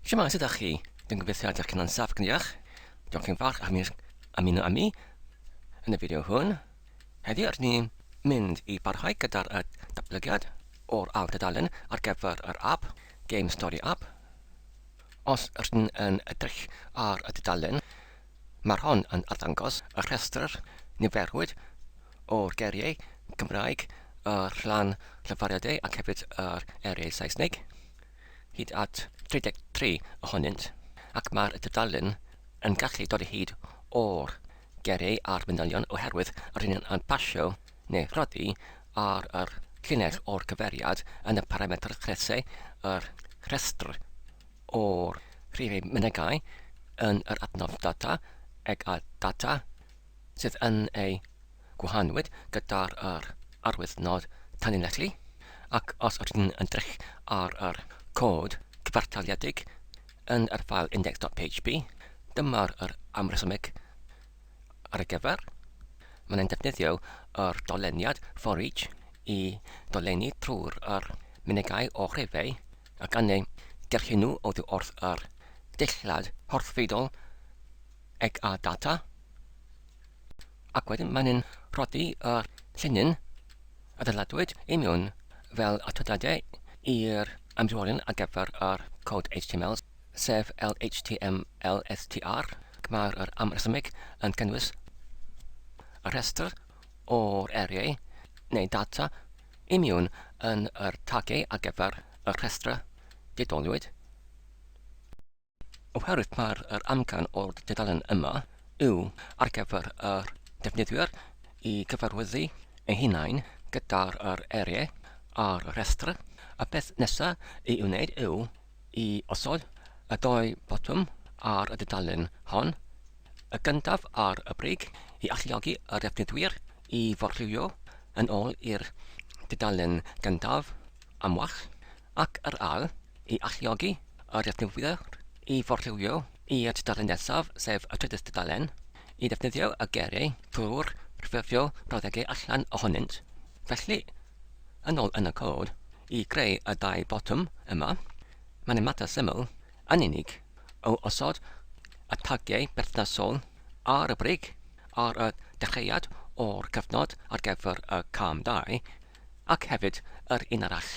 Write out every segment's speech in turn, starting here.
Shwmae, sut ydych chi? Dwi'n gobeithio ydych chi'n saff ac yn iach. Diolch yn fawr am eich ymuno â mi yn y fideo hwn. Heddiw rydyn ni'n mynd i barhau gyda'r datblygiad o'r ail dudalen ar gyfer yr app, Game Story App. Os rydyn yn edrych ar y dudalen, mae'r hon yn arddangos y rhestr niferwyd o'r geiriau Cymraeg, y rhan llefariadau ac hefyd yr eiriau Saesneg. hyd at 33 ohonynt, ac mae'r tudalen yn gallu dod o hyd o'r geiriau a'r manylion oherwydd yr hyn yn pasio neu rhoddi ar yr llinell o'r cyfeiriad yn y parametr chrese yr rhestr o'r rhifau mynegai yn yr adnodd data ag a data sydd yn ei gwahanwyd gyda'r yr arwyddnod tanlinellu, ac os ydyn yn edrych ar yr cod cyfartaliedig yn yr ffael index.php, dyma'r yr amresymeg ar y gyfer. Mae'n ein defnyddio yr doleniad for each i dolenni trwy'r yr mynegai o rhifau ac yn ei gyrchu nhw oddi wrth yr dillad horthfeidol ag a data, ac wedyn mae'n yn rhoddi yr llinyn a ddyladwyd i mewn fel atodiadau i'r amserolion ar gyfer yr cod HTML, sef LHTMLSTR, ac mae'r yr amresymeg yn cynnwys y rhestr o'r eriau neu data i mewn yn yr tagiau ar gyfer y rhestr didoliwyd. Oherwydd mae'r yr amcan o'r dudalen yma yw ar gyfer yr defnyddwyr i gyfarwyddu eu hunain gyda'r yr eiriau ar y rhestr, y peth nesaf i'w wneud yw i osod y ddou botwm ar y dudalen hon, y gyntaf ar y brig i alluogi y defnyddwyr i forlwyo yn ôl i'r dudalen gyntaf am wall, ac yr ail i alluogi y defnyddwyr i forlywio i'r tudalen nesaf, sef y trydydd tudalen, i ddefnyddio y geiriau trwy'r ffurfio brawddegau allan ohonynt. Felly, yn ôl yn y cod, i greu y ddau botwm yma, mae'n ymateb syml yn unig o osod y tagiau berthnasol ar y brig ar y dechreuad o'r cyfnod ar gyfer y cam 2, ac hefyd yr un arall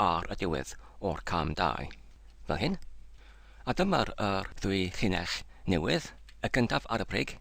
ar y diwedd o'r cam 2, fel hyn. A dyma'r yr ddwy llinell newydd, y gyntaf ar y brig,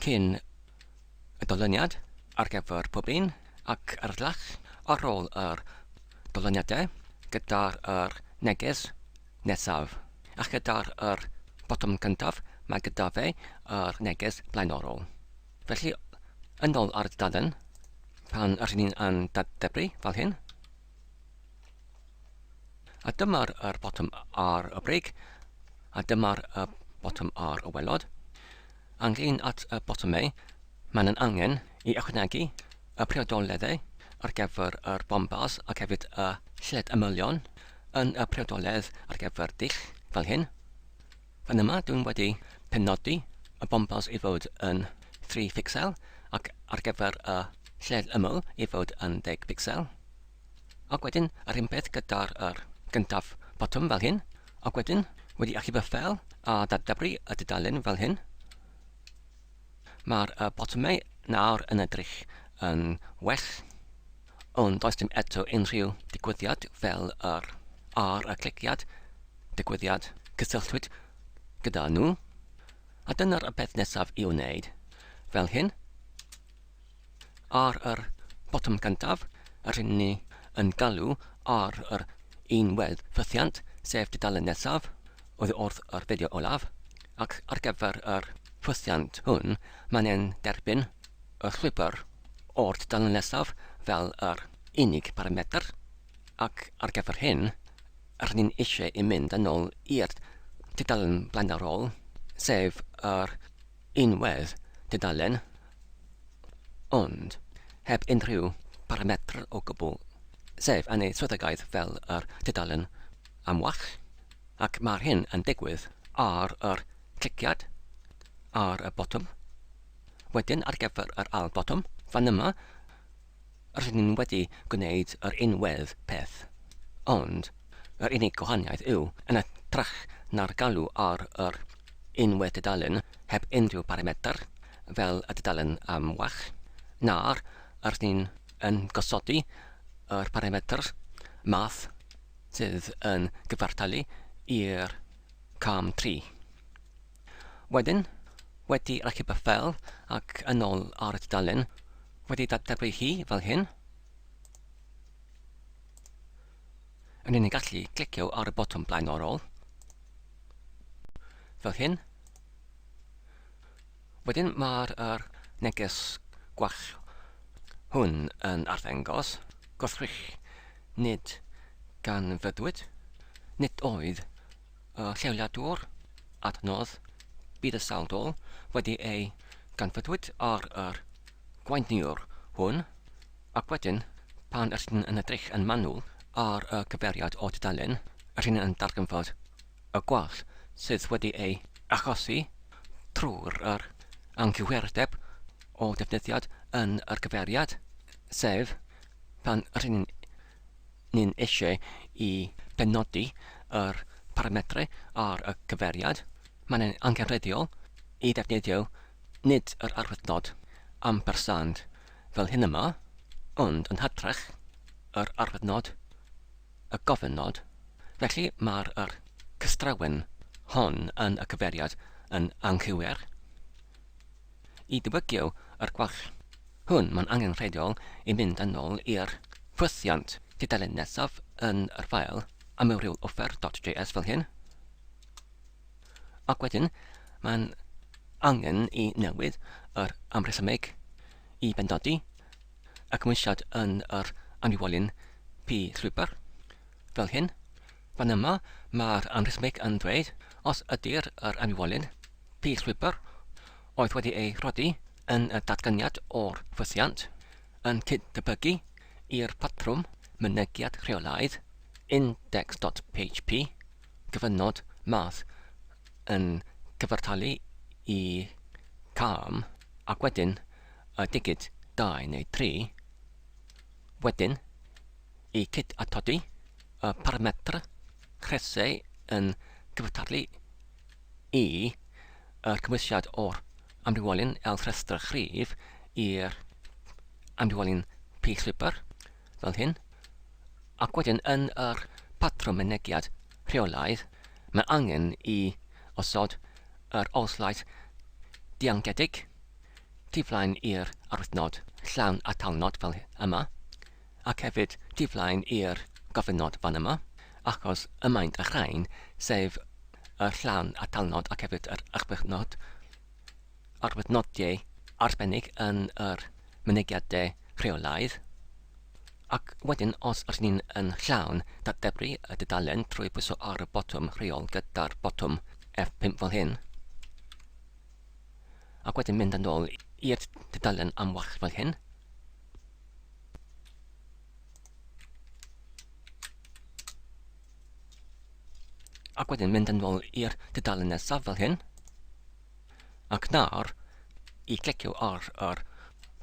cyn y dolyniad ar gyfer pob un, ac yr llall ar ôl yr dolyniadau gyda'r yr neges nesaf. A chyda'r yr botwm cyntaf mae gyda fe yr neges blaenorol. Felly, yn ôl ar y dudalen, pan rydyn ni'n yn dadebru fel hyn, a dyma'r yr botwm ar y brig, a dyma'r y botwm ar y welod. Ynglyn at y botymau, mae'n yn angen i ychwanegu y priodoleddau ar gyfer yr bombas ac hefyd y lled ymylion yn y priodoledd ar gyfer dull fel hyn. Fan yma dwi'n wedi penodi y bombas i fod yn 3 pixel ac ar gyfer y lled ymyl i fod yn 10 pixel. Ac wedyn yr un peth gyda'r yr gyntaf botwm fel hyn. Ac wedyn wedi achub y ffel a dadebru y dudalen fel hyn. Mae'r y botymau nawr yn edrych yn well, ond does dim eto unrhyw digwyddiad fel yr ar y cliciad digwyddiad cysylltwyd gyda nhw. A dyna'r y peth nesaf i'w wneud. Fel hyn, ar yr botwm cyntaf, rŷn ni yn galw ar yr un wedd ffythiant, sef tudalen nesaf, oddi wrth yr fideo olaf, ac ar gyfer yr ffythiant hwn, mae'n e'n derbyn y llwybr o'r tudalen nesaf fel yr unig paramedr, ac ar gyfer hyn, rŷn ni'n eisiau i mynd yn ôl i'r tudalen blaenorol, sef yr unwedd dudalen, ond heb unrhyw baramedr o gwbl, sef yn ei swyddogaeth fel yr dudalen am wall, ac mae'r hyn yn digwydd ar yr cliciad ar y botwm. Wedyn ar gyfer yr ail botwm, fan yma, rydyn ni'n wedi gwneud yr unwedd peth, ond yr unig gwahaniaeth yw, yn hytrach na'r galw ar yr unwedd dudalen heb unrhyw baramedr, fel y dudalen am wach. Nawr, rydyn ni'n yn gosodi yr paramedr math sydd yn gyfartalu i'r cam 3. Wedyn, wedi archeb y ffeil ac yn ôl ar y dudalen, wedi dadebru hi fel hyn, Yn ni'n gallu clicio ar y botwm blaenorol, fel hyn. Wedyn mae'r er neges gwall hwn yn arddangos gwrthrych nid ganfyddwyd, nid oedd y lleoliadwr adnodd bydysawdol wedi ei ganfyddwyd ar yr gwaeniwr hwn. Ac wedyn, pan ydyn yn edrych yn manwl ar y cyfeiriad o dudalen, rydyn yn darganfod y gwall sydd wedi ei achosi trwy'r yr anghywirdeb o defnyddiad yn yr cyfeiriad, sef pan rydyn ni'n eisiau i benodi yr paramedrau ar y cyfeiriad, mae'n angenrheidiol i ddefnyddio nid yr arwyddnod ampersand fel hyn yma, ond yn hytrach yr arwyddnod y gofynnod. Felly mae'r yr cystrawen hon yn y cyfeiriad yn anghywir. I ddiwygio yr gwall hwn mae'n angenrheidiol i mynd yn ôl i'r ffwythiant tudalen nesaf yn yr ffael amrywioloffer.js fel hyn. Ac wedyn, mae'n angen i newid yr amrhesymeg i benodi y cymhwysiad yn yr amrywiolyn P llwybr, fel hyn. Fan yma, mae'r amrhesymeg yn dweud os ydy'r yr amrywiolyn P llwybr oedd wedi ei rhoddi yn y datganiad o'r ffwythiant yn cyd-debygu i'r patrwm mynegiad rheolaidd index.php gyfynod math yn cyfartalu i cam ac wedyn y digid 2 neu 3, wedyn i cyd-atodi y parametr rhesau yn cyfartalu i yr cymhwysiad o'r amrywiolyn L rhestr rhif i'r amrywiolyn P llwybr, fel hyn. Ac wedyn yn yr patrwm mynegiad rheolaidd, mae angen i osod yr oslais diangedig tu flaen i'r arwyddnod llawn atalnod fel yma, ac hefyd tu flaen i'r gofynnod fan yma, achos y maent y rhain, sef y llawn atalnod ac hefyd yr arwyddnod, arwyddnodiau arbennig yn yr mynegiadau rheolaidd. Ac wedyn os ydyn ni'n yn llawn datdebru y dudalen trwy bwyso ar y botwm rheol gyda'r botwm F5 fel hyn, ac wedyn mynd yn ôl i'r dudalen am wall fel hyn, ac wedyn mynd yn ôl i'r dudalen nesaf fel hyn, ac nawr i clicio ar yr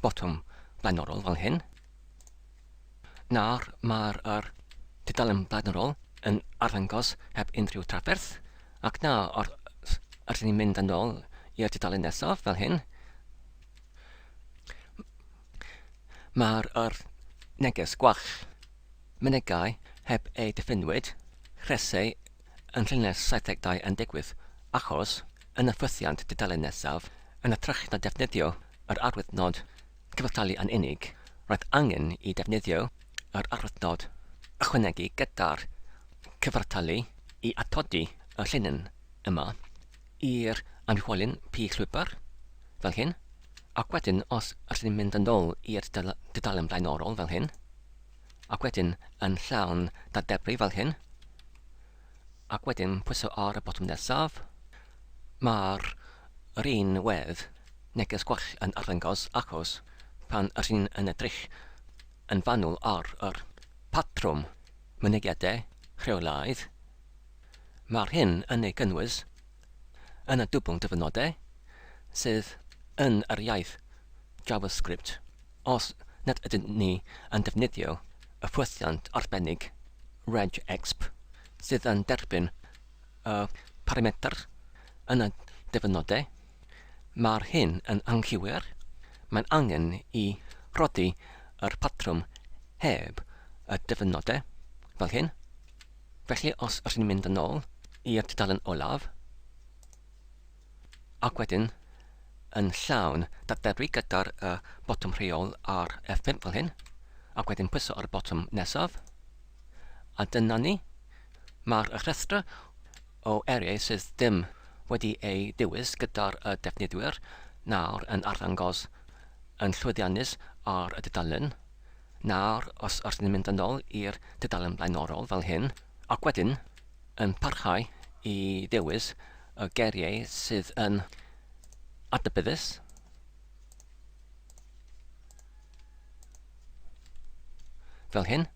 botwm blaenorol fel hyn. Nawr mae'r yr tudalen blaenorol yn arddangos heb unrhyw trafferth, ac nawr rydyn ni'n mynd yn ôl i'r tudalen nesaf fel hyn. Mae'r yr neges gwall mynegai heb ei diffiniwyd, rhesau yn llinell 72 yn digwydd achos yn y ffwythiant tudalen nesaf, yn hytrach na defnyddio yr arwyddnod cyfartalu yn unig, roedd angen i defnyddio yr arwyddnod ychwanegu gyda'r cyfartalu i atodi y llinyn yma i'r amrywiolyn P llwybr, fel hyn, ac wedyn os ydyn ni'n mynd yn ôl i'r dudalen blaenorol fel hyn, ac wedyn yn llawn dadebru fel hyn, ac wedyn pwyso ar y botwm nesaf, mae'r yr un wedd neges gwall yn arddangos achos pan yr un yn edrych yn fanwl ar yr patrwm mynegiadau rheolaidd, mae'r hyn yn ei gynnwys yn y dwbl dyfynodau sydd yn yr iaith JavaScript os nad ydyn ni yn defnyddio y ffwythiant arbennig regexp sydd yn derbyn y parametr yn y dyfynodau. Mae'r hyn yn anghywir. Mae'n angen i rhoddi yr patrwm heb y dyfynodau, fel hyn. Felly os ydyn ni'n mynd yn ôl i'r tudalen olaf, ac wedyn yn llawn datblygu gyda'r y botwm rheol ar F5 fel hyn, ac wedyn pwyso ar y botwm nesaf, a dyna ni. Mae'r rhestr o eiriau sydd ddim wedi ei dewis gyda'r y defnyddwyr nawr yn arddangos yn llwyddiannus ar y dudalen. Nawr, os ydyn ni'n mynd yn ôl i'r dudalen blaenorol fel hyn, ac wedyn yn parhau i ddewis y geiriau sydd yn adnabyddus, fel hyn.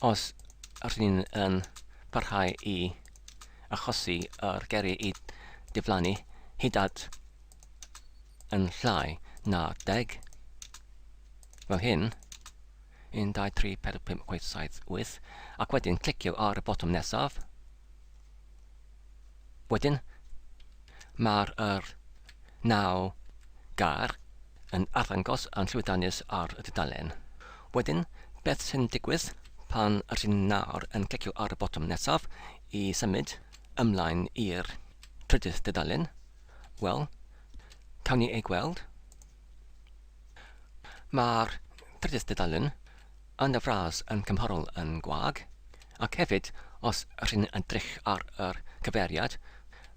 Os rydyn ni'n yn parhau i achosi yr geiriau i diflannu hyd at yn llai na 10, fel hyn, 1, 2, 3, 4, 5, 6, 7, 8, ac wedyn clicio ar y botwm nesaf. Wedyn, mae'r yr naw gair yn arddangos yn llwyddiannus ar y dudalen. Wedyn, beth sy'n digwydd pan rydyn ni nawr yn clicio ar y botwm nesaf i symud ymlaen i'r trydydd dudalen? Wel, cawn ni ei gweld. Mae'r trydydd dudalen yn y fras yn cymharol yn gwag, ac hefyd os rydyn ni'n edrych ar yr cyfeiriad,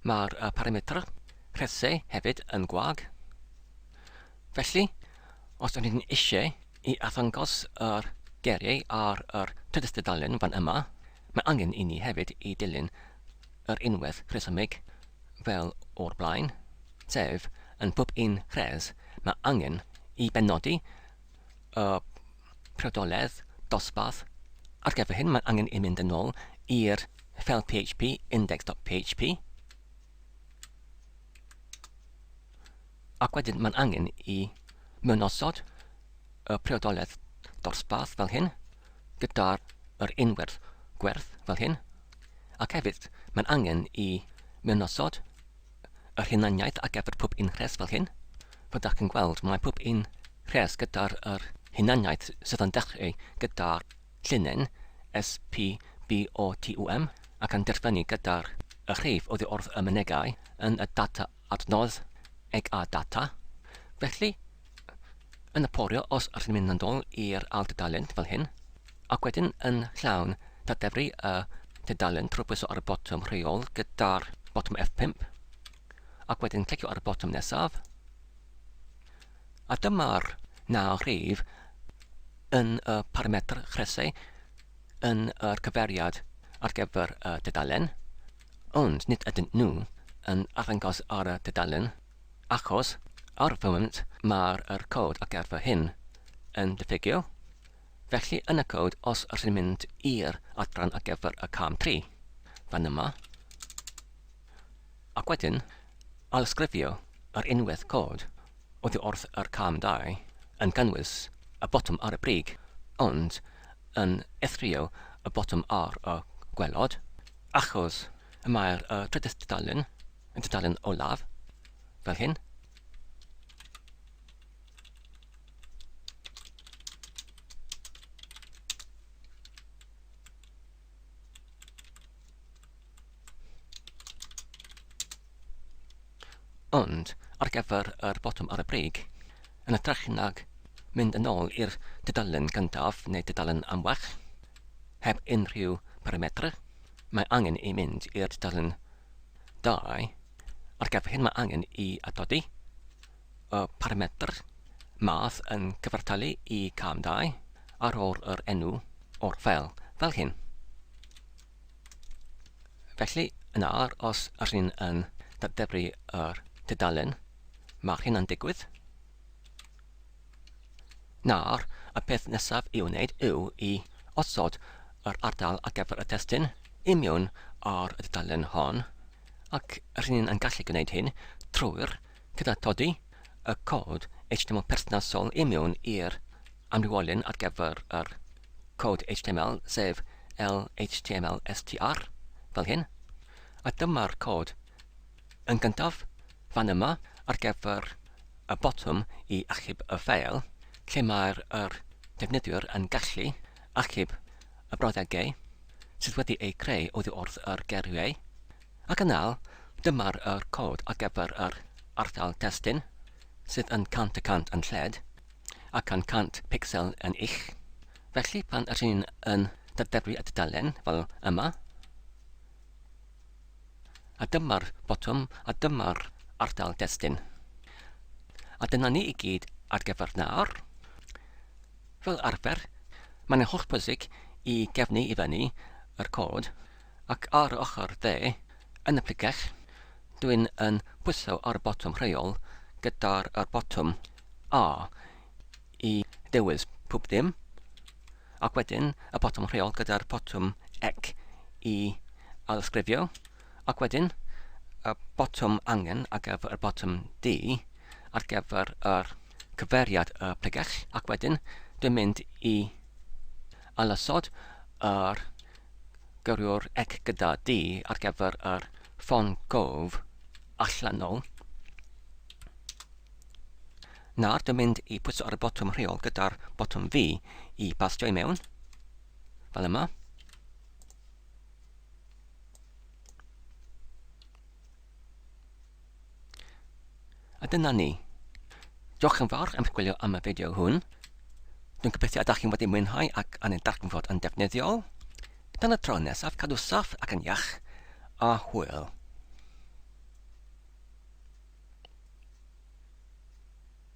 mae'r parametr rhesau hefyd yn gwag. Felly, os ydyn ni'n eisiau i arddangos yr geiriau ar yr trydydd dudalen fan yma, mae angen i ni hefyd i dilyn yr unwaith rhesymig fel o'r blaen, sef yn pob un rhes mae angen i benodi y priodoledd dosbarth. Ar gyfer hyn mae angen i mynd yn ôl i'r ffeil PHP index.php ac wedyn mae'n angen i mewnosod y priodoledd dosbarth fel hyn gyda'r yr unwerth gwerth fel hyn ac hefyd mae'n angen i mewnosod yr hunaniaeth ar gyfer pob un rhes fel hyn. Fel dach chi'n gweld, mae pob un rhes gyda'r yr hunaniaeth sydd yn dechrau gyda'r llinyn S P B O T U M ac yn derfynu gyda'r y rhif oddi wrth y mynegai yn y data adnodd eg a data. Felly, yn y porio, os ydych chi'n mynd yn ôl i'r ail dudalen fel hyn, ac wedyn yn llawn dadefru y tudalen trwy bwyso ar y botwm rheol gyda'r botwm F5, ac wedyn clicio ar y botwm nesaf, a dyma'r naw rhif yn y parametr chresau yn yr cyfeiriad ar gyfer y dudalen, ond nid ydyn nhw yn arddangos ar y dudalen achos ar y foment mae'r yr cod ar gyfer hyn yn diffygio. Felly yn y cod os ydych chi'n mynd i'r adran ar gyfer y cam 3 fan yma ac wedyn ailysgrifio yr unwaith cod oddi wrth yr cam 2 yn cynnwys y botwm ar y brig ond yn eithrio y botwm ar y gwaelod achos y mae'r y trydydd tudalen yn tudalen olaf fel hyn. Ond ar gyfer yr botwm ar y brig, yn hytrach nag mynd yn ôl i'r dudalen gyntaf neu dudalen amlach, heb unrhyw parametr, mae angen i mynd i'r dudalen 2. Ar gyfer hyn mae angen i atodi y parametr math yn cyfartalu i cam 2 ar ôl yr enw o'r ffeil, fel hyn. Felly, yn awr, os ydyn ni'n yn dadebru yr tudalen, mae hynna'n digwydd. Nawr, y peth nesaf i'w wneud yw i osod yr ardal ar gyfer y testun i mewn ar y dudalen hon, ac rydyn ni'n yn gallu gwneud hyn trwy'r gyda todi y cod HTML perthnasol i mewn i'r amrywiolyn ar gyfer yr cod HTML, sef LHTMLSTR, fel hyn. A dyma'r cod yn gyntaf fan yma ar gyfer y botwm i achub y ffeil, lle mae'r yr defnyddiwr yn gallu achub y brawddegau sydd wedi eu creu oddi wrth yr geiriau. Ac yn ail, dyma'r yr cod ar gyfer yr ardal testun, sydd yn 100 y cant yn lled ac yn 100 picsel yn uch. Felly, pan ydyn ni'n yn dadebru y dudalen fel yma, A dyma'r botwm, a dyma'r ardal destun. A dyna ni i gyd ar gyfer nawr. Fel arfer, mae'n hollbwysig i gefnu i fyny yr cod, ac ar y ochr dde, yn y pregell, dwi'n yn pwyso ar y botwm rheol gyda'r yr botwm A i ddewis pob dim, ac wedyn y botwm rheol gyda'r botwm ec i ailysgrifio, ac wedyn y botwm angen ar gyfer y botwm D ar gyfer yr cyfeiriad y pregell, ac wedyn dwi'n mynd i ailosod yr gyrrwr ec gyda D ar gyfer yr ffon gof allanol. Nawr dwi'n mynd i pwyso ar y botwm rheol gyda'r botwm V i bastio i mewn, fel yma. A dyna ni. Diolch yn fawr am gwylio am y fideo hwn. Dwi'n gobeithio ydych chi'n wedi mwynhau ac yn ei darganfod yn defnyddiol. Tan y tro nesaf, cadw saff ac yn iach, a hwyl.